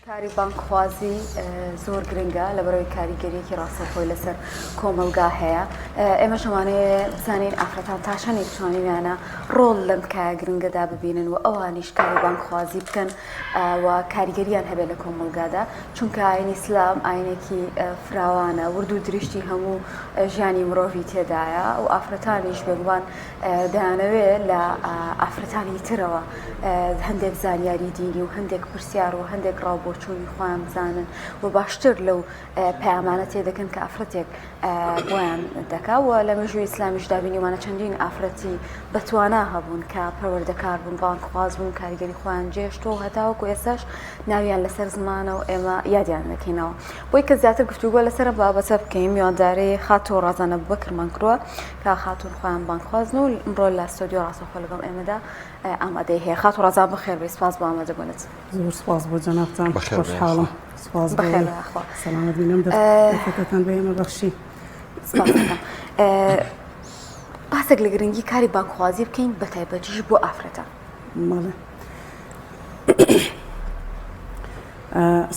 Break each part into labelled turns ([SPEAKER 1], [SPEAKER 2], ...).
[SPEAKER 1] کاری بانگخوازی زۆر گرنگە لەبەرئەوەی کاریگەریەکی ڕاستەوخۆی لەسەر کۆمەڵگا هەیە ئێمەش ئەمانەوێ بزانین ئافرەتان تا چەندێک توانیویانە ڕۆڵ لەم کایە گرنگەدا ببینن و ئەوانیش کاری بانگخوازی بکەن و کاریگەریان هەبێت لە کۆمەڵگادا چونکە ئاینی ئیسلام ئاینێکی فراوانە ورد و درشتی هەموو ژیانی مرۆڤی تێدایە و ئافرەتانیش بێگومان دەیانەوێ لە ئافرەتانی ترەوە هەندێک زانیاری دینی و هەندێک پرسیار و هەندێک ڕاو بۆچوونی خۆیان بزانن و باشتر لەو پەیامانە تێدەگەن کە ئافرەتێک بۆیان دەکا و لە مێژووی ئیسلامیشدا بینیومانە چەندین ئافرەتی بەتوانا هەبوون کە پەروەردەکار بوون، بانگخواز بوون، کاریگەری خۆیان جێشتووە و هەتاوەکو ئێستاش ناویان لەسەر زمانە و ئێمە یادیان دەکەینەوە. بۆی کە زیاتر گفتوگۆ لەسەر ئەم بابەتە بکەین میوانداری خاتوو ڕازان ئەبوبەکرمان کردووە کە خاتوون خۆیان بانگخوازن و ئەمڕۆ لە ستۆدیۆ ڕاستەوخۆ لەگەڵ ئێمەدا ئامادەی هەیە. خاتوو ڕازان بەخێر بێی، سپاس بۆ ئامادەبوونت.
[SPEAKER 2] زۆر سپاس بۆ جەنابتان،
[SPEAKER 3] بەخێر بێی.
[SPEAKER 2] خۆشحاڵم. سپاس بۆ
[SPEAKER 1] بەخێر بێی یاخوا.
[SPEAKER 2] سەلامەت بین. ئەم دەرفەتەتان بە ئێمە بەخشی.
[SPEAKER 1] سپاس دەکەم. باسێک لە گرنگی کاری بانگخوازی بکەین بە تایبەتیش بۆ ئافرەتان.
[SPEAKER 2] بەڵێ.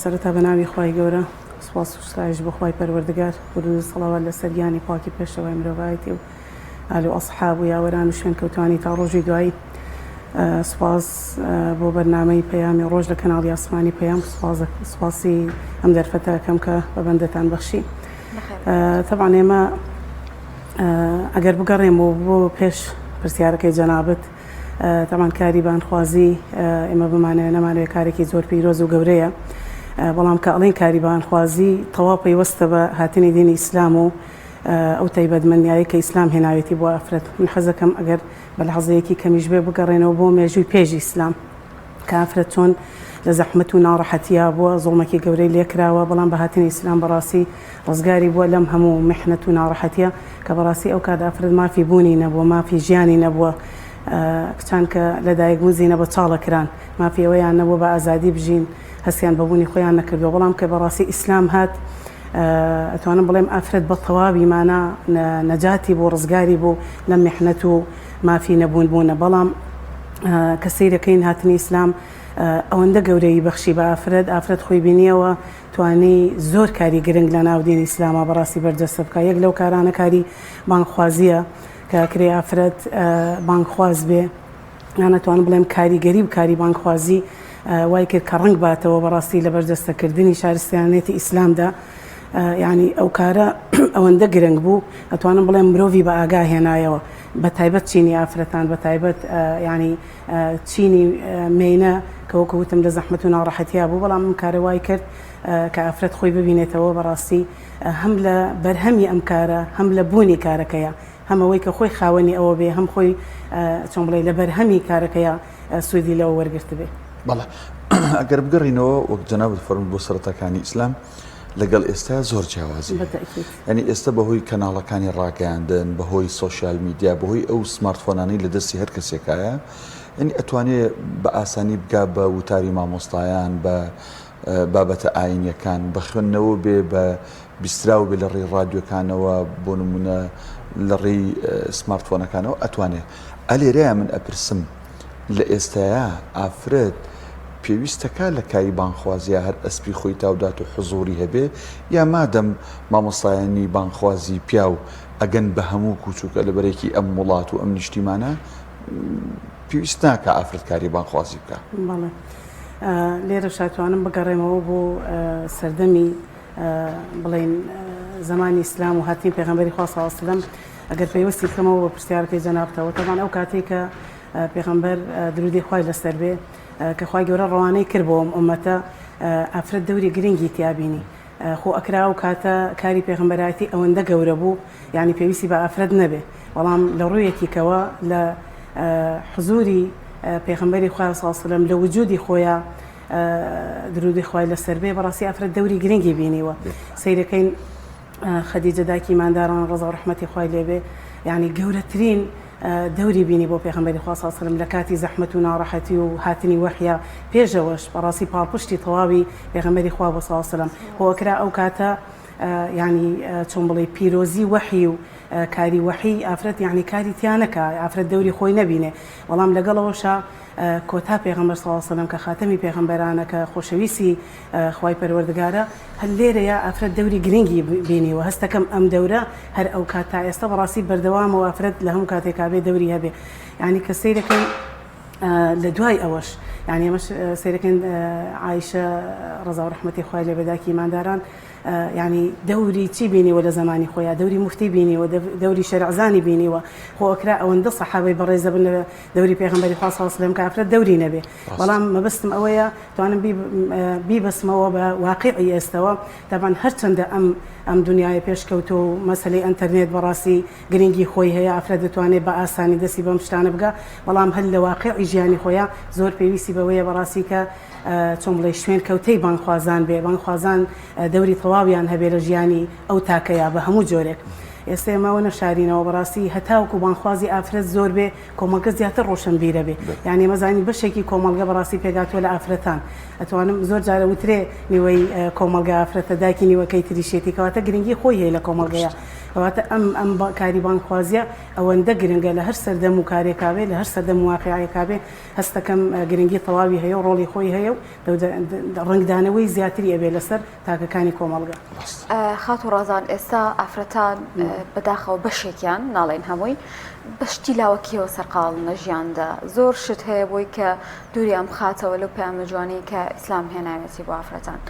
[SPEAKER 2] سەرەتا بە ناوی خوای گەورە سوپاس و ستایش بۆ خوای پەروەردگار درود و سەڵاوات لەسەر گیانی پاکی پێشەوای مرۆڤایەتی و ئال و ئەسحاب و یاوەران و شوێنکەوتوانی تا ڕۆژی دوایی سوپاس بۆ بەرنامەی پەیامی ڕۆژ لە کەناڵی ئاسمانی پەیام سوپاسی ئەم دەرفەتە ئەکەم کە بە بەندەتان بەخشی تەبعەن ئێمە ئەگەر بگەڕێمەوە بۆ پێش پرسیارەکەی جەنابت تەبعەن کاری بانخوازی ئێمە بمانەوێ نەمانەوێ کارێکی زۆر پیرۆز و گەورەیە بەڵام کە ئەڵێن کاری بانخوازی تەواو پەیوەستە بە هاتنی دینی ئیسلام و ئەو تایبەتمەندیایی کە ئیسلام هێناوێتی بۆ ئافرەت من حەزەکەم ئەگەر بە لەحزەیەکی کەمیش بێ بگەڕێنەوە بۆ مێژووی پێش ئیسلام کە ئافرەت چۆن لە زەحمەت و ناڕەحەتیا بووە، زوڵمێکی گەورەی لێکراوە، بەڵام بە هاتنی ئیسلام بەڕاستی ڕزگاری بووە لەم هەموو میحنەت و ناڕەحەتیە، کە بەڕاستی ئەو کات ئافرەت مافی بوونی نەبووە، مافی ژیانی نەبووە، کچان کە لەدایک بوون زینە بە چاڵە کران، مافی ئەوەیان نەبووە بە ئازادی بژین، هەستیان بە بوونی خۆیان نەکردووە، بەڵام کە بەڕاستی ئیسلام هات ئەتوانم بڵێم ئافرەت بە تەواوی مانا نەجاتی بوو، ڕزگاری بوو لەم میحنەت و مافی نەبوون بوونە، بەڵام کە سەیرەکەین هاتنی ئیسلام ئەوەندە گەورەیی بەخشی بە ئافرەت، ئافرەت خۆی بینیەوە توانی زۆر کاری گرنگ لە ناو دینی ئیسلاما بەڕاستی بەرجەستە بکا، یەک لەو کارانە کاری بانگخوازیە کە ئەکرێ ئافرەت بانگخواز بێ یان ئەتوانم بڵێم کاریگەری و کاری بانگخوازی وای کرد کە ڕەنگ باتەوە بەڕاستی لە بەرجەستەکردنی شارستانیەتی ئیسلامدا یعنی ئەو کارە ئەوەندە گرنگ بوو ئەتوانم بڵێم مرۆڤی بە ئاگا هێنایەوە بە تایبەت چینی ئافرەتان بە تایبەت یعنی چینی مێینە کە وەکو وتم لە زەحمەت و ناڕەحەتیا بوو بەڵام ئەم کارە وای کرد کە ئافرەت خۆی ببینێتەوە بەڕاستی هەم لە بەرهەمی ئەم کارە هەم لە بوونی کارەکەیە هەم ئەوەی کە خۆی خاوەنی ئەوە بێ هەم خۆی چۆن بڵێ لە بەرهەمی کارەکەیە سوودی لەوە وەرگرتبێ.
[SPEAKER 3] بەڵێ ئەگەر بگەڕینەوە وەک جەنابت فەرمووت بۆ سەرەتاکانی ئیسلام لەگەڵ ئێستا زۆر جیاوازی هەیە. یانی ئێستا بەهۆی کەناڵەکانی ڕاگەیاندن، بەهۆی سۆشیال میدیا، بەهۆی ئەو سمارتفۆنانەی لە دەستی هەر کەسێکایە، یانی ئەتوانێ بە ئاسانی بگا بە وتاری مامۆستایان، بە بابەتە ئاینیەکان، بە خوێندنەوە بێ، بە بیستراو بێ لە ڕێی ڕادیۆکانەوە، بۆ نمونە لە ڕێی سمارتفۆنەکانەوە ئەتوانێ. ئەلێرەیا من ئەپرسم لە ئێستایا ئافرەت پێویستەکا لە کاری بانگخوازیا هەر ئەسپی خۆی تاودات و حزوری هەبێ یا مادەم مامۆستایانی بانگخوازی پیاو ئەگەن بە هەموو کوچ و کەلەبەرێکی ئەم وڵات و ئەم نیشتیمانە پێویست ناکا ئافرەت کاری بانگخوازی بکا؟
[SPEAKER 2] بەڵێ لێرەش ئەتوانم بگەڕێمەوە بۆ سەردەمی بڵێین زەمانی ئیسلام و هاتنی پێغەمبەری خوا صلی اللە علیە وسلم ئەگەر پەیوەستی بکەمەوە بە پرسیارەکەی جەنابتەوە تەبعەن ئەو کاتەی کە پێغەمبەر درودی خوای لەسەر بێ کە خوای گەورە ڕەوانەی کرد بۆ ئەم ئومەتە ئافرەت دەوری گرنگی تیا بینی خۆ ئەکرا ئەو کاتە کاری پێغەمبەرایەتی ئەوەندە گەورە بوو یعنی پێویستی بە ئافرەت نەبێ بەڵام لە ڕوویەکی کەوە لە حزوری پێغەمبەری خوای صلی اللە علیه وسلم لە وجودی خۆیان درودی خوای لەسەر بێ بەڕاستی ئافرەت دەوری گرنگی بینیوە سەیرەکەین خەدیجە دایکی ئیمانداران ڕەزا و ڕەحمەتی خوای لێبێ یعنی گەورەترین دەوری بینی بۆ پێغەمبەری خوا صلی الله لە کاتی زەحمەت و ناڕەحەتی و هاتنی وەحیا پێشەوەش بەڕاستی پاڵپشتی تەواوی پێغەمبەری خوا بۆ صلی الله علیه و سلم هۆ ئەکرا ئەو کاتە. یانی چۆن بڵێی پیرۆزی وەحی و کاری وەحی ئافرەت یانی کاری تیا نەکا ئافرەت دەوری خۆی نەبینێ بەڵام لەگەڵ ئەوەشا کۆتا پێغەمبەر صلی اللە علیە وسلم کە خاتەمی پێغەمبەرانە کە خۆشەویستی خوای پەروەردگارە هەر لێرەیا ئافرەت دەوری گرنگی بینیوە هەستەکەم ئەم دەورە هەر ئەو کات تا ئێستا بەڕاستی بەردەوامە و ئافرەت لە هەموو کاتێکا بێ دەوری هەبێ یانی کە سەیرەکەی لە دوای ئەوەش یانی ئێمەش سەیرەکەین عایشە ڕەزا و ڕەحمەتی خوای لێ بێ دایکی ئیمانداران یانی دەوری چی بینیوە لە زەمانی خۆیا دەوری موفتی بینیوە دەوری شەرعزانی بینیوە خۆ ئەکرا ئەوەندە سەحابەی بەڕێزە بن لە دەوری پێغەمبەری خوا صلی اللە علیه و سلم کە ئافرەت دەوری نەبێ بەڵام مەبەستم ئەوەیە توانم بیبەستمەوە بە واقیعی ئێستەوە تەبعەن هەرچەندە ئەم ئەم دنیایە پێشکەوتووە و مەسەلەی ئەنتەرنێت بەڕاستی گرنگی خۆی هەیە ئافرەت دەتوانێت بە ئاسانی دەستی بەم شتانە بگا بەڵام هەر لە واقیعی ژیانی خۆیا زۆر پێویستی بەوەیە بەڕاستی کە چۆن بڵێی شوێنکەوتەی بانگخوازان بێ، بانگخوازان دەوری تەواویان هەبێ لە ژیانی ئەو تاکەیا بە هەموو جۆرێک. ئێستا ئێمە ئەوە نەشارینەوە بەڕاستی هەتاوەکو بانگخوازی ئافرەت زۆر بێ کۆمەڵگە زیاتر ڕۆشنبیرە بێ. یانی ئێمە زانین بەشێکی کۆمەڵگە بەڕاستی پێکهاتووە لە ئافرەتان. ئەتوانم زۆر جار ئەوترێ نیوەی کۆمەڵگە ئافرەتە دایکی نیوەکەی تریشێتی کەواتە گرنگی خۆی هەیە لە کۆمەڵگەیا. کەواتە ئەم ئەم کاری بانگخوازیە ئەوەندە گرنگە لە هەر سەردەم و کارێکا بێ لە هەر سەردەم و واقیعێکا بێ هەستەکەم گرنگی تەواوی هەیە و ڕۆڵی خۆی هەیە و ڕەنگدانەوەی زیاتری ئەبێ لەسەر تاکەکانی کۆمەڵگە.
[SPEAKER 1] خاتوو ڕازان ئێستا ئافرەتان بەداخەوە بەشێکیان ناڵێن هەمووی بە شتی لاوەکیەوە سەرقاڵن لە ژیاندا زۆر شت هەیە بۆی کە دووریان بخاتەوە لەو پەیامە جوانەی کە ئیسلام هێناوێتی بۆ ئافرەتان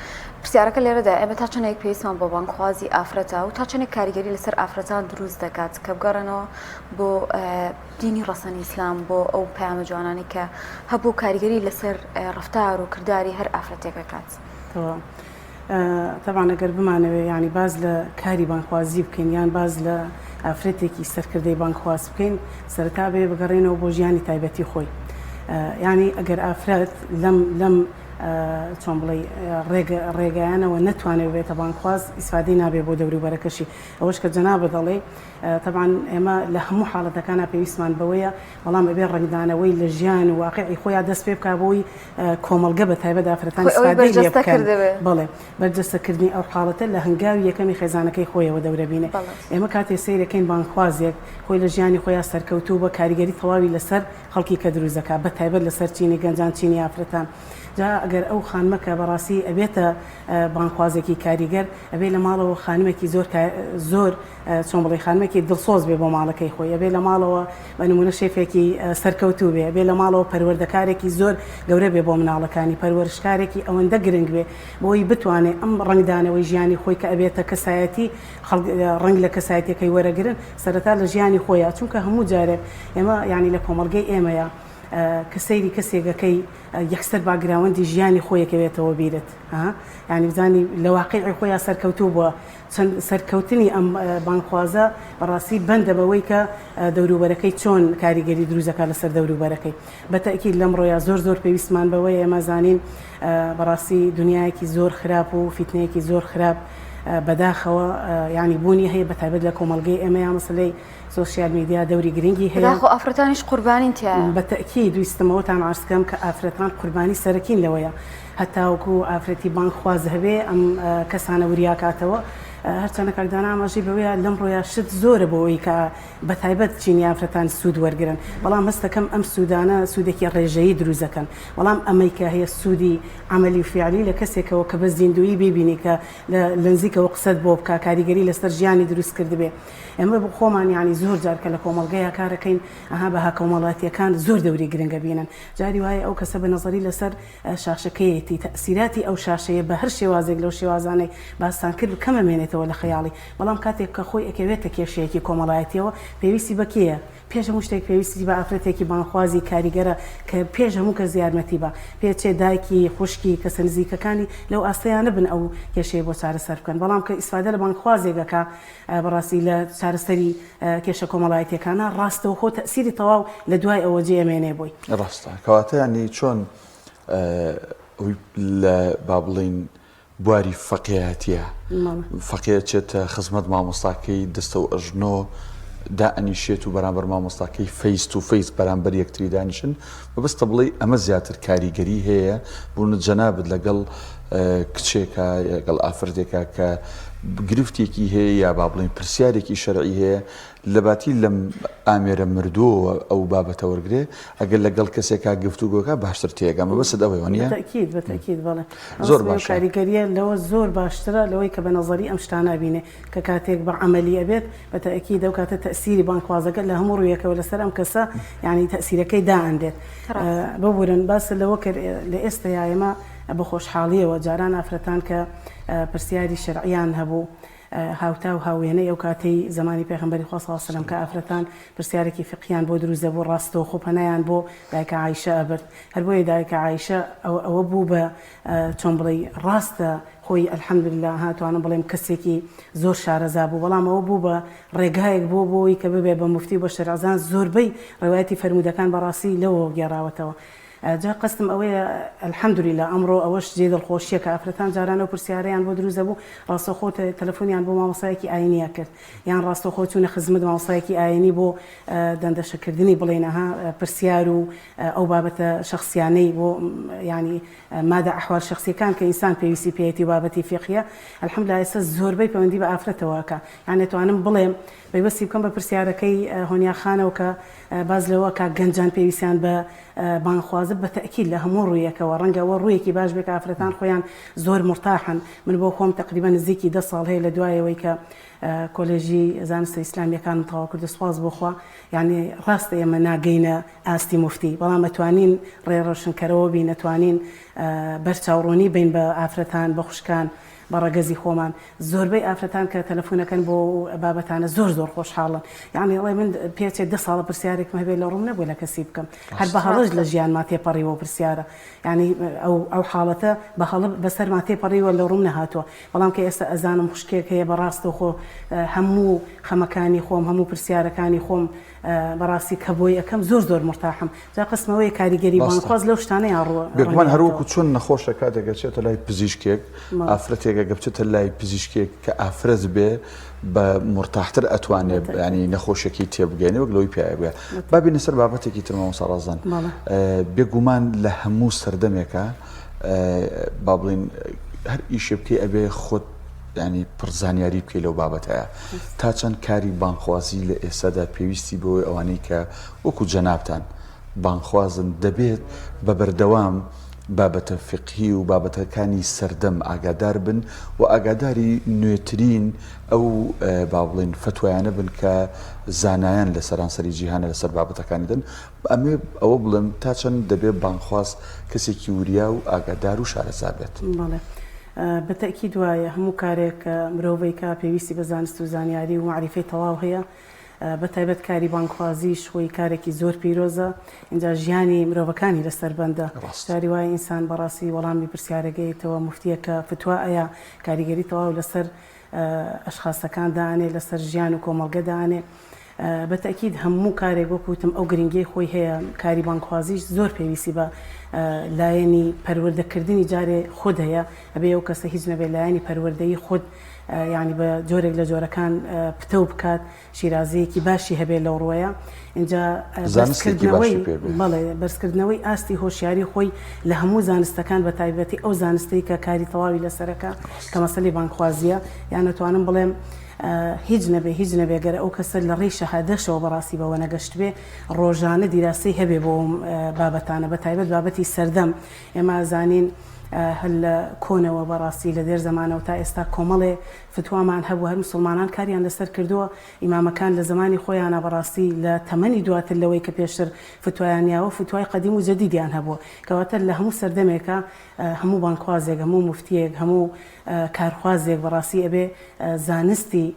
[SPEAKER 1] پرسیارەکە لێرەدا ئێمە تا چەندێک پێویستمان بۆ بانگخوازی ئافرەتە و تا چەندێک کاریگەری لەسەر ئافرەتان دروست دەکات کە بگەڕێنەوە بۆ دینی ڕەسەنی ئیسلام بۆ ئەو پەیامە جوانانەی کە هەبوو کاریگەری لەسەر ڕەفتار و کرداری هەر ئافرەتێک ئەکات.
[SPEAKER 2] تەواو. تەبعەن ئەگەر بمانەوێ یانی باس لە کاری بانگخوازی بکەین یان باس لە ئافرەتێکی سەرکردەی بانگخواز بکەین سەرەتا بێ بگەڕێینەوە بۆ ژیانی تایبەتی خۆی. یانی ئەگەر ئافرەت لەم لەم چۆن بڵێی ڕێگە ڕێگایانەوە نەتوانێ ببێتە بانگخواز ئیسفادەی نابێ بۆ دەوروبەرەکەشی. ئەوەش کە جەنابت ئەڵێی تەبعەن ئێمە لە هەموو حاڵەتەکانا پێویستمان بەوەیە، بەڵام ئەبێ ڕەنگدانەوەی لە ژیان و واقیعی خۆیا دەست پێ بکا بۆی کۆمەڵگە بە تایبەت ئافرەتان
[SPEAKER 1] خۆی ئەوەی
[SPEAKER 2] ئیسفادەی لێ
[SPEAKER 1] بەرجەستە
[SPEAKER 2] بکەن.
[SPEAKER 1] کردبێ.
[SPEAKER 2] بەڵێ بەرجەستەکردنی ئەو حاڵەتە لە هەنگاوی یەکەمی خێزانەکەی خۆیەوە دەورە بینێ.
[SPEAKER 1] بەڵێ.
[SPEAKER 2] ئێمە کاتێ سەیرەکەین بانگخوازێک خۆی لە ژیانی خۆیا سەرکەوتوو بە کاریگەری تەواوی لەسەر خەڵکی کە دروست دەکا بە تایبەت لەسەر چینی گەنجان چینی ئافرەتان. جا ئەگەر ئەو خانمە کە بەڕاستی ئەبێتە بانگخوازێکی کاریگەر ئەبێ لە ماڵەوە خانمێکی زۆر زۆر چۆن بڵێی خانمێکی دڵسۆز بێ بۆ ماڵەکەی خۆی ئەبێ لە ماڵەوە بە نمونە شێفێکی سەرکەوتوو بێ ئەبێ لە ماڵەوە پەروەردەکارێکی زۆر گەورە بێ بۆ مناڵەکانی پەروەرشکارێکی ئەوەندە گرنگ بێ بۆی بتوانێ ئەم ڕەنگدانەوەی ژیانی خۆی کە ئەبێتە کەسایەتی خەڵک ڕەنگ لە کەسایەتیەکەی وەرەگرن سەرەتا لە ژیانی خۆیە چونکە هەموو جارێک ئێمە یانی لە کۆمەڵگەی ئێمەیە کە سەیری کەسێکەکەی یەکسەر باکگراوەندی ژیانی خۆی ئەکەوێتەوە بیرت ها یانی بزانی لە واقیعی خۆیا سەرکەوتوو بووە چەند سەرکەوتنی ئەم بانگخوازە بەڕاستی بەندە بەوەی کە دەوروبەرەکەی چۆن کاریگەری دروست دەکات لەسەر دەوروبەرەکەی بە تەئکید لەمڕۆیا زۆر زۆر پێویستمان بەوەیە ئێمە زانین بەڕاستی دنیایەکی زۆر خراپ و فیتنەیەکی زۆر خراپ بەداخەوە یانی بوونی هەیە بەتایبەت لە کۆمەڵگەی ئێمەیا مەسەلەی سۆشیال میدیا دەوری گرنگی هەیە.
[SPEAKER 1] بەداخەوە ئافرەتانیش قوربانین تیایا.
[SPEAKER 2] بە تەئکید ویستم ئەوەتان عەرز کەم کە ئافرەتان قوربانی سەرەکین لەوەیا هەتاوەکو ئافرەتی بانگخواز هەبێ ئەم کەسانە وریا کاتەوە هەرچەندە کاک دانا ئاماژەی بەوەیا لەمڕۆیا شت زۆرە بۆ ئەوەی کە بەتایبەت چینی ئافرەتان سوود وەرگرن بەڵام هەست دەکەم ئەم سوودانە سوودێکی ڕێژەیی دروست دەکەن بەڵام ئەمەی کە هەیە سوودی عەمەلی و فیعلی لە کەسێکەوە کە بە زیندوویی بیبینی کە لە لەنزیکەوە قسەت بۆ بکا کاریگەری لەسەر ژیانی دروست کردبێ ئێمە بۆ خۆمان یانی زۆر جار کە لە کۆمەڵگەیا کارەکەین ئەها بەها کۆمەڵاتیەکان زۆر دەوری گرنگە بینن جاری وایە ئەو کەسە بە نەزەری لەسەر شاشەکەیەتی تەئسیراتی ئەو شاشەیە بە هەر شێوازێک لەو شێوازانەی باستان کرد کەم ئەمێنێتەوە لە خەیاڵی بەڵام کاتێک کە خۆی ئەکەوێتە کێشەیەکی کۆمەڵایەتیەوە پێویستی بە کێیە پێش هەموو شتێک پێویستی بە ئافرەتێکی بانگخوازی کاریگەرە کە پێش هەموو کەس یارمەتی با پێچێ دایکی، خوشکی، کەسە نزیکەکانی لەو ئاستەیا نەبن ئەو کێشەیە بۆ چارەسەر بکەن بەڵام کە ئیسفادە لە بانگخوازێک ئەکا بەڕاستی لە چارەسەری کێشە کۆمەڵایەتیەکانا ڕاستەوخۆ تەئسیری تەواو لە دوای ئەوە جێ ئەمێنێ بۆی.
[SPEAKER 3] ڕاستە کەواتە یانی چۆن لە با بڵێین بواری فەقێیەتیە فەقێ ئەچێتە خزمەت مامۆستاکەی دەستە و ئەژنۆ دائەنیشێت و بەرامبەر مامۆستاکەی face to face بەرامبەر یەکتری دانیشن مەبەستە بڵێی ئەمە زیاتر کاریگەری هەیە بوون جەنابت لەگەڵ. کچێکا لەگەڵ ئافرەتێکا کە گرفتێکی هەیە یا با بڵێین پرسیارێکی شەرعی هەیە لەباتی لەم ئامێرە مردووەوە ئەو بابەتە وەرگرێ ئەگەر لەگەڵ کەسێکا گفتوگۆکا باشتر تێگا مەبەستت ئەوەیە وانییە؟
[SPEAKER 2] بەتەئکید بەتەئکید بەڵێ
[SPEAKER 3] زۆر
[SPEAKER 2] مەبەستم ئەو
[SPEAKER 3] باشە.
[SPEAKER 2] کاریگەرییە لەوە زۆر باشترە لەوەی کە بە نەزەری ئەم شتانە ئەبینێ کە کاتێک بە عەمەلی ئەبێت بە تەئکید ئەو کاتە تەئسیری بانگخوازەکە لە هەموو ڕوویەکەوە لەسەر ئەم کەسە یانی تەئسیرەکەی دائەنرێت.
[SPEAKER 1] ڕاستە.
[SPEAKER 2] ببورن باست لەوە کرد لە ئێستەیا ئێمە بە خۆشحاڵییەوە جاران ئافرەتان کە پرسیاری شەرعیان هەبوو هاوتا و هاووێنەی ئەو کاتەی زەمانی پێغەمبەری خوا صلی اللە علیە وسلم کە ئافرەتان پرسیارێکی فیقهیان بۆ دروست دەبوو ڕاستەوخۆ پەنایان بۆ دایکە عائیشە ئەبرد هەر بۆیە دایکە عائیشە ئەوە بوو بە چۆن بڵێی ڕاستە خۆی الحمدللە ها توانم بڵێم کەسێکی زۆر شارەزا بوو بەڵام ئەوە بوو بە ڕێگایەک بۆ بۆی کە ببێ بە موفتی و بە شەرعزان زۆربەی ڕەوایەتی فەرموودەکان بەڕاستی لەوەوە گێڕاوەتەوە جا قەستم ئەوەیە الحمدللە ئەمڕۆ ئەوەش جێی دڵخۆشیە کە ئافرەتان جاران ئەو پرسیارەیان بۆ دروست دەبوو ڕاستەوخۆ تەلەفۆنیان بۆ مامۆستایەکی ئاینی ئەکرد یان ڕاستەوخۆ چوونە خزمەت مامۆستایەکی ئاینی بۆ دەندەشەکردنی بڵێین ئەها پرسیار و ئەو بابەتە شەخسیانەی بۆ یانی مادە ئەحوال شەخسیەکان کە ئینسان پێویستی پێیەتی و بابەتی فیقهیە الحمدللە ئێستا زۆربەی پەیوەندی بە ئافرەتەوە ئەکا یان ئەتوانم بڵێم پەیوەستی بکەم بە پرسیارەکەی هۆنیا خانەوە کە باس لەوە ئەکا گەنجان پێویستیان بە بانگخوازە بە تەئکید لە هەموو ڕوویەکەوە ڕەنگە ئەوە ڕوویەکی باش بێ کە ئافرەتان خۆیان زۆر مورتاحن من بۆ خۆم تەقریبەن نزیکی دە ساڵ هەیە لە دوایەوەی کە کۆلێژی زانستە ئیسلامیەکانم تەواو کرد سوپاس بۆ خوا یانی ڕاستە ئێمە ناگەینە ئاستی موفتی بەڵام ئەتوانین ڕێ ڕۆشنکەرەوە بین ئەتوانین بەرچاوڕوونی بین بە ئافرەتان بە خوشکان بە ڕەگەزی خۆمان زۆربەی ئافرەتان کە تەلەفونەکەن بۆ ئەو بابەتانە زۆر زۆر خۆشحاڵن یانی ئەڵێ من پێچێ دە ساڵە پرسیارێکم هەبێ لە ڕووم نەبوو لە کەسی بکەم هەر بە هەڵەش لە ژیانما تێپەڕیوە ئەو پرسیارە یانی ئەو ئەو حاڵەتە بە هەڵە بەسەرما تێپەڕیوە لە ڕووم نەهاتووە بەڵام کە ئێستا ئەزانم خوشکێک هەیە بە ڕاستەوخۆ هەموو خەمەکانی خۆم هەموو پرسیارەکانی خۆم بەڕاستی کە بۆی ئەکەم زۆر زۆر مورتاحم جا قەستم ئەوەیە کاریگەری
[SPEAKER 3] ڕاستە.
[SPEAKER 2] بانگخواز لەو شتانەیا ڕوو
[SPEAKER 3] بێگومان هەر
[SPEAKER 2] ڕەنگیاتەوە.
[SPEAKER 3] وەکو چۆن نەخۆشە کاتێک ئەچێتە لای پزیشکێک
[SPEAKER 2] بەڵێ.
[SPEAKER 3] ئافرەتێک ئەگەر بچێتە لای پزیشکێک کە ئافرەت بێ بە مورتاحتر ئەتوانێ
[SPEAKER 2] بەتەئکید.
[SPEAKER 3] یانی نەخۆشیەکەی تێبگەیەنێ وەک لەوەی پیاوێک بێ.
[SPEAKER 2] بەتەئکید.
[SPEAKER 3] با بێینە سەر بابەتێکی تر مامۆستا ڕازان
[SPEAKER 2] بەڵێ.
[SPEAKER 3] بێگومان لە هەموو سەردەمێکا با بڵێین هەر ئیشێ بکەی ئەبێ خۆت یانی پڕ زانیاری بکەی لەو بابەتەیە تا چەند کاری بانگخوازی لە ئێستادا پێویستی بەوەی ئەوانەی کە وەکو جەنابتان بانگخوازن دەبێت بە بەردەوام بابەتە فیقهی و بابەتەکانی سەردەم ئاگادار بن و ئاگاداری نوێترین ئەو با بڵێین فەتوایانە بن کە زانایان لە سەرانسەری جیهانە لەسەر بابەتەکانی دەن ئەمێ ئەوە بڵێم تا چەند دەبێت بانگخواز کەسێکی وریا و ئاگادار و شارەزا بێت؟
[SPEAKER 2] بەڵێ بە تەئکید وایە هەموو کارێک کە مرۆڤ ئەیکا پێویستی بە زانست و زانیاری و مەعریفەی تەواو هەیە بە تایبەت کاری بانگخوازیش خۆی کارێکی زۆر پیرۆزە ئینجا ژیانی مرۆڤەکانی لەسەر بەندە
[SPEAKER 3] ڕاستە.
[SPEAKER 2] جاری وایە ئینسان بەڕاستی وەڵامی پرسیارەکەیتەوە موفتیەکە فتوا ئەیا کاریگەری تەواو لەسەر ئەشخاسەکان دانێ لەسەر ژیان و کۆمەڵگە دانێ بە تەئکید هەموو کارێک وەک وتم ئەو گرنگیەی خۆی هەیە کاری بانگخوازیش زۆر پێویستی بە لایەنی پەروەردەکردنی جارێ خود هەیە ئەبێ ئەو کەسە هیچ نەبێ لایەنی پەروەردەیی خود یانی بە جۆرێک لە جۆرەکان پتەو بکات شیرازەیەکی باشی هەبێ لەو ڕوەیە ئینجا
[SPEAKER 3] زانستێکی
[SPEAKER 2] بەرزکردنەوەی
[SPEAKER 3] باشی پێ بێ.
[SPEAKER 2] بەڵێ بەرزکردنەوەی ئاستی هۆشیاری خۆی لە هەموو زانستەکان بە تایبەتی ئەو زانستەی کە کاری تەواوی لەسەرەکە کە مەسەلەی بانگخوازیە یان ئەتوانم بڵێم هیچ نەبێ هیچ نەبێ گەر ئەو کەسە لە ڕێی شەهادەشەوە بەڕاستی بەوە نەگەشتبێ ڕۆژانە دیراسەی هەبێ بۆ ئەو بابەتانە بە تایبەت بابەتی سەردەم ئێمە ئەزانین هەر لە کۆنەوە بەڕاستی لە دێر زەمانەوە تا ئێستا کۆمەڵێ فتوامان هەبوو هەر مسوڵمانان کاریان لەسەر کردووە ئیمامەکان لە زەمانی خۆیانا بەڕاستی لە تەمەنی دواتر لەوەی کە پێشتر فتوایان یاوە فتوای قەدیم و جەدیدیان هەبووە کەواتە لە هەموو سەردەمێکا هەموو بانگخوازێک هەموو موفتیەک هەموو کارخوازێک بەڕاستی ئەبێ زانستی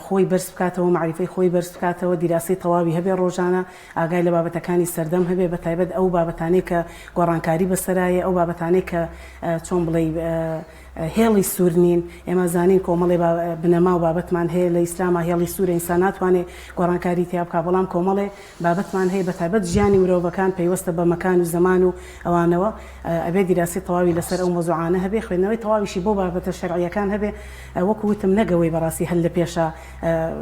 [SPEAKER 2] خۆی بەرز بکاتەوە مەعریفەی خۆی بەرز بکاتەوە دیراسەی تەواوی هەبێ ڕۆژانە ئاگای لە بابەتەکانی سەردەم هەبێ بە تایبەت ئەو بابەتانەی کە گۆڕانکاری بەسەرایە ئەو بابەتانەی کە چۆن بڵێی هێڵی سوور نین ئێمە زانین کۆمەڵێ بنەما و بابەتمان هەیە لە ئیسلاما هێڵی سوورە ئینسان ناتوانێ گۆڕانکاری تیا بکا بەڵام کۆمەڵێ بابەتمان هەیە بەتایبەت ژیانی مرۆڤەکان پەیوەستە بە مەکان و زەمان و ئەوانەوە ئەبێ دیراسەی تەواوی لەسەر ئەو مەوزوعانە هەبێ خوێندنەوەی تەواویشی بۆ بابەتە شەرعیەکان هەبێ وەکو وتم نەک ئەوەی بەڕاستی هەر لە پێشا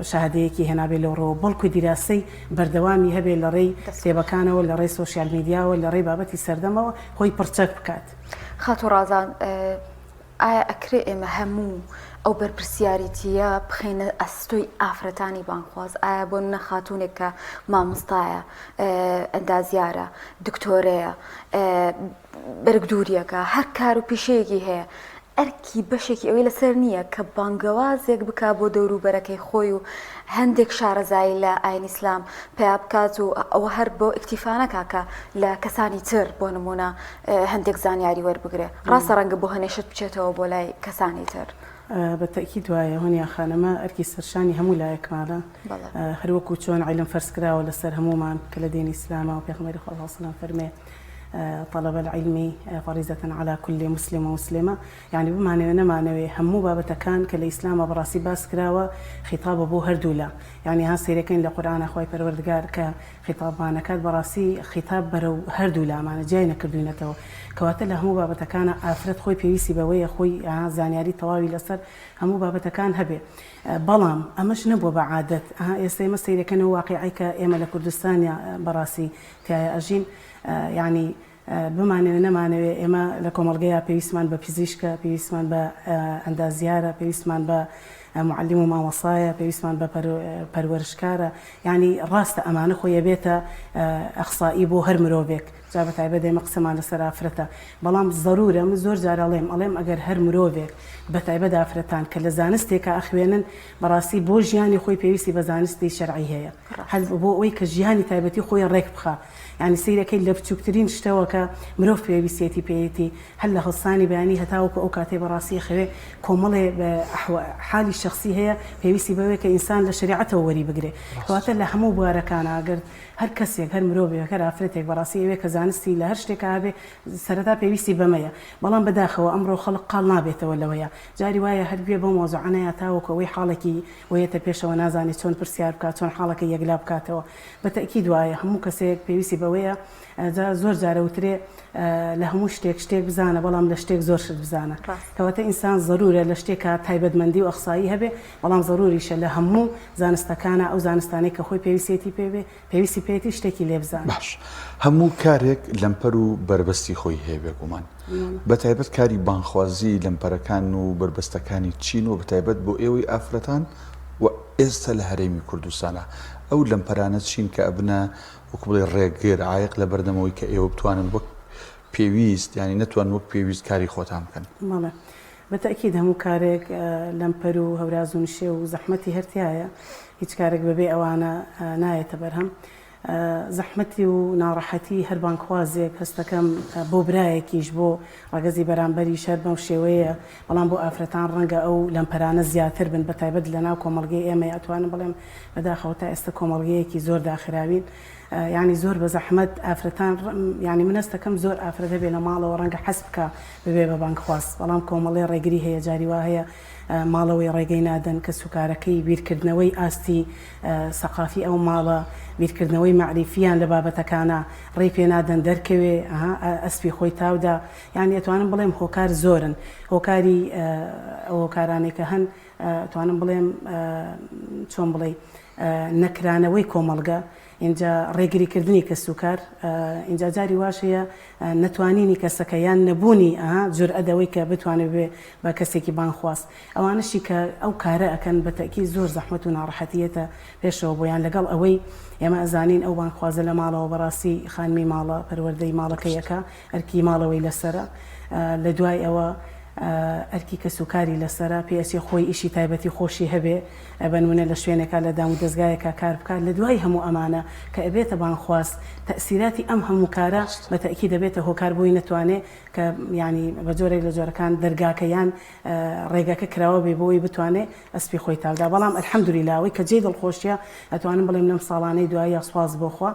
[SPEAKER 2] شەهادەیەکی هێنابێ لەو ڕووەوە بەڵکو دیراسەی بەردەوامی هەبێ لە ڕێی کتێبەکانەوە لە ڕێی سۆشیال میدیاوە لە ڕێی بابەتی سەردەمەوە خۆی پڕچەک بکات.
[SPEAKER 1] خاتوو ڕازان. ئایا ئەکرێ ئێمە هەموو ئەو بەرپرسیاریتییە بخەینە ئەستۆی ئافرەتانی بانگخواز؟ ئایا بۆ نمونە خاتوونێک کە مامۆستایە، ئەندازیارە، دکتۆرەیە، بەرگدووریەکە، هەر کار و پیشەیەکی هەیە، ئەرکی بەشێکی ئەوەی لەسەر نییە کە بانگەوازێک بکا بۆ دەوروبەرەکەی خۆی و هەندێک شارەزایی لە ئاین ئیسلام پیا بکات و ئەوە هەر بۆ ئیکتیفا نەکا کە لە کەسانی تر بۆ نمونە هەندێک زانیاری وەربگرێ ڕاستە ڕەنگە بۆ هەنێ شت بچێتەوە بۆ لای کەسانی تر.
[SPEAKER 2] بە تەئکید وایە هۆنیا خانەمە ئەرکی سەرشانی هەموو لایەکمانە هەروەکو چۆن عیلم فەرز کراوە لەسەر هەموومان کە لە دینی ئیسلامە و پێغەمبەری خوا صلی اللە علیه و سلم فەرمێ طلب العلم فریضە علی کل مسلم و مسلمە یانی بمانەوێ نەمانەوێ هەموو بابەتەکان کە لە ئیسلامە بەڕاستی باس کراوە خیتابە بۆ هەردوولا یانی ها سەیرەکەین لە قورئانا خوای پەروەردگار کە خیتابمان ئەکات بەڕاستی خیتاب بەرەو هەردوو لامانە جیای نەکردوینەتەوە کەواتە لە هەموو بابەتەکانا ئافرەت خۆی پێویستی بەوەیە خۆی ها زانیاری تەواوی لەسەر هەموو بابەتەکان هەبێ بەڵام ئەمەش نەبووە بە عادەت ها ئێستا ئێمە سەیرەکەنەوە واقیعی کە ئێمە لە کوردستانیا بەڕاستی تیایا ئەژین یانی بمانەوێ نەمانەوێ ئێمە لە کۆمەڵگەیا پێویستمان بە پزیشکە، پێویستمان بە ئەندازیارە، پێویستمان بە موعەلیم و مامۆستایە، پێویستمان بە پەروەرشکارە، یانی ڕاستە ئەمانە خۆی ئەبێتە ئەخسائی بۆ هەر مرۆڤێک، جا بە تایبەت ئێمە قسەمان لەسەر ئافرەتە، بەڵام زەرورە من زۆر جار ئەڵێم ئەڵێم ئەگەر هەر مرۆڤێک بە تایبەت ئافرەتان کە لە زانستێکا ئەخوێنن بەڕاستی بۆ ژیانی خۆی پێویستی بە زانستی شەرعی هەیە هەر بۆ ئەوەی کە ژیانی تایبەتی خۆی ڕێک بخا. یانی سەیرەکەی لە بچوکترین شتەوە کە مرۆڤ پێویستیەتی پێیەتی هەر لە هەڵسانی بەیانی هەتاوەکو ئەو کاتەی بەڕاستی ئەخەوێ کۆمەڵێ حالی شەخسی هەیە پێویستی بەوەیە کە ئینسان لە شەریعەتەوە وەری بگرێ کەواتە لە هەموو بوارەکانا گەر هەر کەسێک هەر مرۆڤێک هەر ئافرەتێک بەڕاستی ئەوێ کە زانستی لە هەر شتێکا هەبێ سەرەتا پێویستی بەمەیە بەڵام بەداخەوە ئەمڕۆ خەڵک قاڵ نابێتەوە لەوەیە جاری وایە هەر گوێ بەو مەوزوعە نەیا تاوەکو ئەوەی حاڵێکی بۆ یەتە پێشەوە نازانێ چۆن پرسیار بکات چۆن حاڵەکەی یەکلا بکاتەوە بە تەئکید وایە هەموو کەسێک پێویستی بەوەیە جا زۆر جارە وترێ لە هەموو شتێک شتێک بزانە بەڵام لە شتێک زۆر شت بزانە کەواتە ئینسان زەرورە لە شتێکا تایبەتمەندی و ئەخسایی هەبێ بەڵام زەروریشە لە هەموو زانستەکانا ئەو زانستانەی کە خۆی پێویستیەتی پێ بێ پێویستی پێیەتی شتێکی لێ بزانێ.
[SPEAKER 3] باش هەموو کارێک لەمپەر و بەربەستی خۆی هەیە بێگومان بەتایبەت کاری بانگخوازی لەمپەرەکان و بەربەستەکانی چین و بەتایبەت بۆ ئێوەی ئافرەتان و ئێستا لە هەرێمی کوردستانا ئەو لەمپەرانە چین کە ئەبنە وەکو بڵێی ڕێگر، عایق لە بەردەم ئەوەی کە ئێوە بتوانن وەک پێویست یانی نەتوانن وەک پێویست کاری خۆتان بکەن؟
[SPEAKER 2] بەڵێ بە تەئکید هەموو کارێک لەمپەر و هەوراز و نشێو و زەحمەتی هەر تیایە، هیچ کارێک بەبێ ئەوانە نایەتە بەرهەم. زەحمەتی و ناڕەحەتی هەر بانگخوازێک هەستەکەم بۆ برایەکیش بۆ ڕەگەزی بەرامبەریش هەر بەم شێوەیەیە، بەڵام بۆ ئافرەتان ڕەنگە ئەو لەمپەرانە زیاتر بن بەتایبەت لەناو کۆمەڵگەی ئێمەی ئەتوانم بڵێم بەداخەوە تا ئێستا کۆمەڵگەیەکی زۆر داخراوین یانی زۆر بە زەحمەت ئافرەتان یانی من هەستەکەم زۆر ئافرەت هەبێ لە ماڵەوە ڕەنگە حەز بکا ببێ بە بانگخواز بەڵام کۆمەڵێ ڕێگری هەیە جاری وا هەیە ماڵەوەی ڕێگەی نادەن کەسوکارەکەی بیرکردنەوەی ئاستی سەقافی ئەو ماڵە بیرکردنەوەی مەعریفیان لە بابەتەکانە ڕێی پێ نادەن دەرکەوێ ئەسپی خۆی تاودا یانی ئەتوانم بڵێم هۆکار زۆرن هۆکاری ئەو هۆکارانەی کە هەن ئەتوانم بڵێم چۆن بڵێی نەکرانەوەی کۆمەڵگە ئینجا ڕێگریکردنی کەسوکار ئینجا جاری واش هەیە نەتوانینی کەسەکە یان نەبوونی جورئەت ئەوەی کە بتوانێت ببێ بە کەسێکی بانگخواز ئەوانەشی کە ئەو کارە ئەکەن بە تەئکید زۆر زەحمەت و ناڕەحەتی یەتە پێشەوە بۆیان لەگەڵ ئەوەی ئێمە ئەزانین ئەو بانگخوازە لە ماڵەوە بەڕاستی خانمی ماڵە پەروەردەی ماڵەکەی ئەکا ئەرکی ماڵەوەی لەسەرە لە دوای ئەوە ئەرکی کەسوکاری لەسەرە پێ ئەچێ خۆی ئیشی تایبەتی خۆشی هەبێ بەنمونە لە شوێنێکا لە دامودەزگایەکا کار بکات لە دوای هەموو ئەمانە کە ئەبێتە بانگخواز تەئسیراتی ئەم هەموو کارە بە تەئکید ئەبێتە هۆکار بۆی نەتوانێ کە یانی بە جۆرێک لە جۆرەکان دەرگاکە یان ڕێگەکە کراوە بێ بۆی بتوانێ ئەسپی خۆی تاودا بەڵام الحمدللە ئەوەی کە جێی دڵخۆشیە ئەتوانم بڵێم لەم ساڵانەی دواییە سوپاس بۆ خوا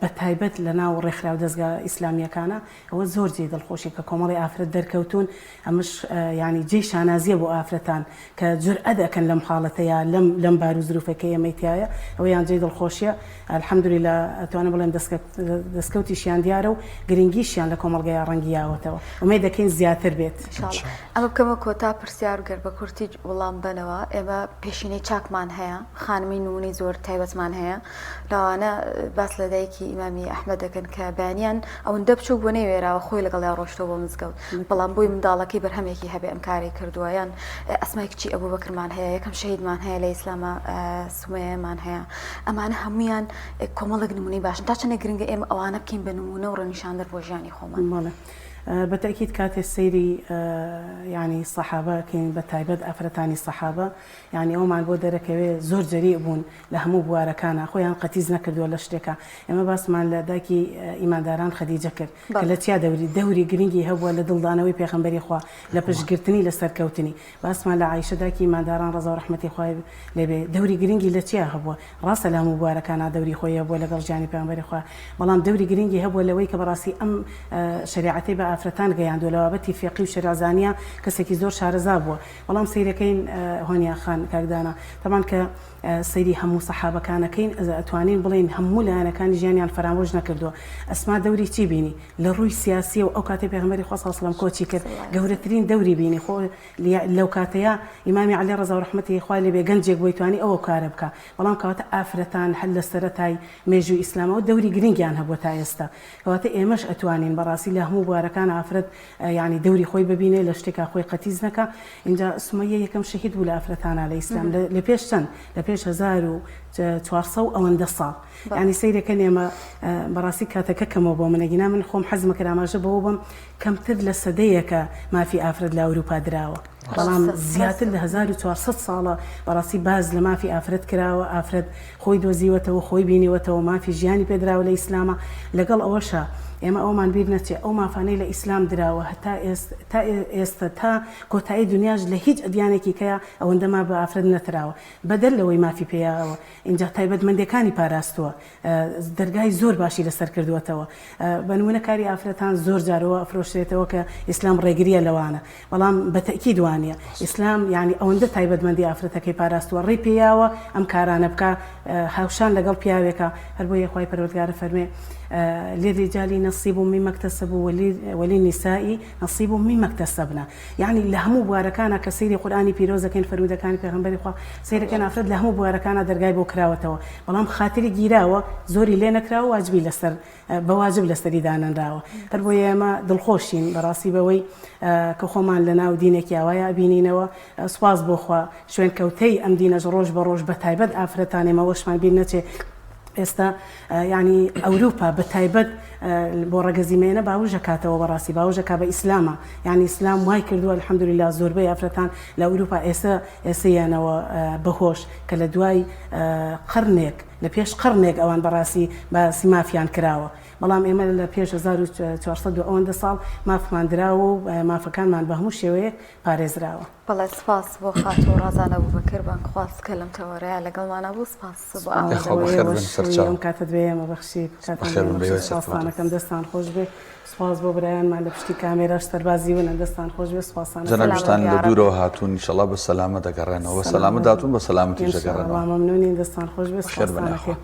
[SPEAKER 2] بە تایبەت لە ناو ڕێکخراو دەزگا ئیسلامیەکانە ئەوە زۆر جێی دڵخۆشیە کە کۆمەڵی ئافرەت دەرکەوتوون ئەمەش یانی جێی شانازیە بۆ ئافرەتان کە جورئەت ئەکەن لەم حاڵەتەیا لەم لەم بارو زروفەی کە ئێمەی تیایە ئەوەیان جێی دڵخۆشیە الحمدللە ئەتوانم بڵێم دەسکەوتیشیان دیارە و گرنگیشیان لە کۆمەڵگەیا ڕەنگی یاوەتەوە ئومێد دەکەین زیاتر بێت.
[SPEAKER 1] ان شاء اللە ئەمە بکەمە کۆتا پرسیار گەر بە کورتی وڵام بەنەوە ئێمە پێشینەی چاکمان هەیە خانمی نمونەی زۆر تایبەتمان هەیە لەوانە باس لە دایکی ئیمامی ئەحمەد دەکەن کە بەیانیان ئەوەندە بچووک بووە نەیوێراوە خۆی لەگەڵیا ڕۆشتەوە بۆ مزگەوت بەڵام بۆی منداڵەکەی بە. بەرهەمێکی هەبێ ئەم کارەی کردووە یان ئەسمای کچی ئەبوبەکرمان هەیە یەکەم شەهیدمان هەیە لە ئیسلامە سومەیەمان هەیە ئەمانە هەمویان کۆمەڵێک نمونەی باشن تا چەندێک گرنگە ئێمە ئەوانە بکەین بە نمونە و ڕێنیشاندەر بۆ ژیانی خۆمان.
[SPEAKER 2] بەڵێ بە تەئکید کاتێ سەیری یانی سەحابە کەین بە تایبەت ئافرەتانی سەحابە یانی ئەومان بۆ دەرەکەوێ زۆر جەریء بوون لە هەموو بوارەکانا خۆیان قەتیس نەکردووە لە شتێکا ئێمە باسمان لە دایکی ئیمانداران خەدیجە کرد کە لە چیا دەوری دەوری گرنگی هەبووە لە دڵدانەوەی پێغەمبەری خوا لە پشتگرتنی لە سەرکەوتنی باسمان لە عائیشە دایکی ئیمانداران ڕەزا و ڕەحمەتی خوای لێ بێ دەوری گرنگی لە چیا هەبووە ڕاستە لە هەموو بوارەکانا دەوری خۆی هەبووە لەگەڵ ژیانی پێغەمبەری خوا بەڵام دەوری گرنگی هەبووە لەوەی کە بەڕاستی ئەم شەریعەتەی بە ئافرەتان گەیاندووە لە بابەتی فیقهی و شەرعزانیە کەسێکی زۆر شارەزا بووە بەڵام سەیرەکەین هۆنیا خان کاک دانا تەبعەن کە سەیری هەموو سەحابەکان ئەکەین ئەتوانین بڵێین هەموو لایەنەکانی ژیانیان فەرامۆش نەکردووە ئەسما دەوری چی بینی لە ڕووی سیاسیەوە ئەو کاتەی پێغەمبەری خوا صلی اللە علیه و سلم کۆچی کرد گەورەترین دەوری بینی خۆ لەو کاتەیا ئیمامی عەلی ڕەزا و ڕەحمەتی خوای لێ بێ گەنجێک بووی توانی ئەو کارە بکا بەڵام کەواتە ئافرەتان هەر لە سەرەتای مێژووی ئیسلامەوە دەوری گرنگیان هەبووە تا ئێستا کەواتە ئێمەش ئەتوانین بەڕاستی لە هەموو بوارەکان ئافرەت یانی دەوری خۆی ببینێ لە شتێکا خۆی قەتیس نەکا ئینجا سومەیە یەکەم شەهید بوو لە ئافرەتانا لە ئیسلام لە پێش چەند لە پێش 1400 و ئەوەندە ساڵ یانی سەیرەکەن ئێمە بەڕاستی کاتەکە کەمەوە بۆ منە گینا من خۆم حەزمە کرد ئاماژە بەوە بم کەمتر لە سەدەیەکە مافی ئافرەت لە ئەوروپا دراوە بەڵام زیاتر لە 1400 ساڵە بەڕاستی باز لە مافی ئافرەت کراوە ئافرەت خۆی دۆزیوەتەوە خۆی بینیوەتەوە مافی ژیانی پێدراوە لە ئیسلامە لەگەڵ ئەوەشا ئێمە ئەوەمان بیر نەچێ ئەو مافانەی لە ئیسلام دراوە هەتا تا ئێستە تا کۆتایی دنیاش لە هیچ ئەدیانێکی کەیا ئەوەندە ماف بە ئافرەت نەتراوە بەدەر لەوەی مافی پێیاوە ئینجا تایبەتمەندیەکانی پاراستووە دەرگای زۆر باشی لەسەر کردووەتەوە بە نمونە کاری ئافرەتان زۆر جارەوە ئەفرۆشرێتەوە کە ئیسلام ڕێگریە لەوانە بەڵام بە تەئکید وانیە ئیسلام یانی ئەوەندە تایبەتمەندی ئافرەتەکەی پاراستووە ڕێی پێیاوە ئەم کارانە بکا هاوشان لەگەڵ پیاوێکا هەر بۆیە خوای پەروەردگار فەرمێ للرجال نصیب مما اکتسبوا وللنساء نصیب مما اکتسبن یانی لە هەموو بوارەکانا کە سەیری قورئانی پیرۆز دەکەین فەرموودەکانی پێغەمبەری خوا سەیرەکەن ئافرەت لە هەموو بوارەکانا دەرگای بۆ کراوەتەوە بەڵام خاتری گیراوە زۆری لێ نەکراوە واجبی لەسەر بە واجب لەسەری دانەنراوە هەر بۆیە ئێمە دڵخۆشین بەڕاستی بەوەی کە خۆمان لە ناو دینێکی ئاوایا ئەبینینەوە سوپاس بۆ خوا شوێنکەوتەی ئەم دینەش ڕۆژ بە ڕۆژ بە تایبەت ئافرەتان ئێمە وەشمان بیر نەچێ ئێستا یعنی ئەوروپا بە تایبەت بۆ ڕەگەزی مێنە باوژە کاتەوە بەڕاستی باوژەکە بە ئیسلامە یعنی ئیسلام وای کردووە الحمدلله زۆربەی ئافرەتان لە ئەوروپا ئێستا ئێسەیانەوە بەهۆش کە لە دوای قەرنێک لە پێش قەڕنێک ئەوان بەڕاستی باسی مافیان کراوە، بەڵام ئێمە لە پێش 1400 و ئەوەندە ساڵ مافمان دراوە و مافەکانمان بە هەموو شێوەیەک پارێزراوە.
[SPEAKER 1] بەڵێ سپاس بۆ خاتوو ڕازان ئەبوبەکر بانگخواز کە لەم تەوەرەیا لەگەڵمانا بوو سپاس بۆ
[SPEAKER 3] یاخوا بەخێر بن سەرچاو.
[SPEAKER 2] ئەم کاتەت بە ئێمە بەخشی کاتان
[SPEAKER 3] بەخێر بن بە هیوای
[SPEAKER 2] سەرکەوتن. سپاستانەکەم دەستان خۆش بێ. سوپاس بۆ برایانمان لە پشتی کامێراش سەربازی ونن دەستان خۆش بێ سوپاستان
[SPEAKER 3] ئەکەم. جەنابیشتان لە دوورەوە هاتوون ئیشەڵا بە سەلامەت ئەگەڕێنەوە بە سەلامەت هاتوون بە سەلامەتیش
[SPEAKER 2] ئەگەڕێنەوە. ئینشاڵڵا مەمنونین دەستان خۆش بێ
[SPEAKER 3] بەخێر بن
[SPEAKER 2] سوپاستان
[SPEAKER 3] یاخوا.
[SPEAKER 2] ئەکەین.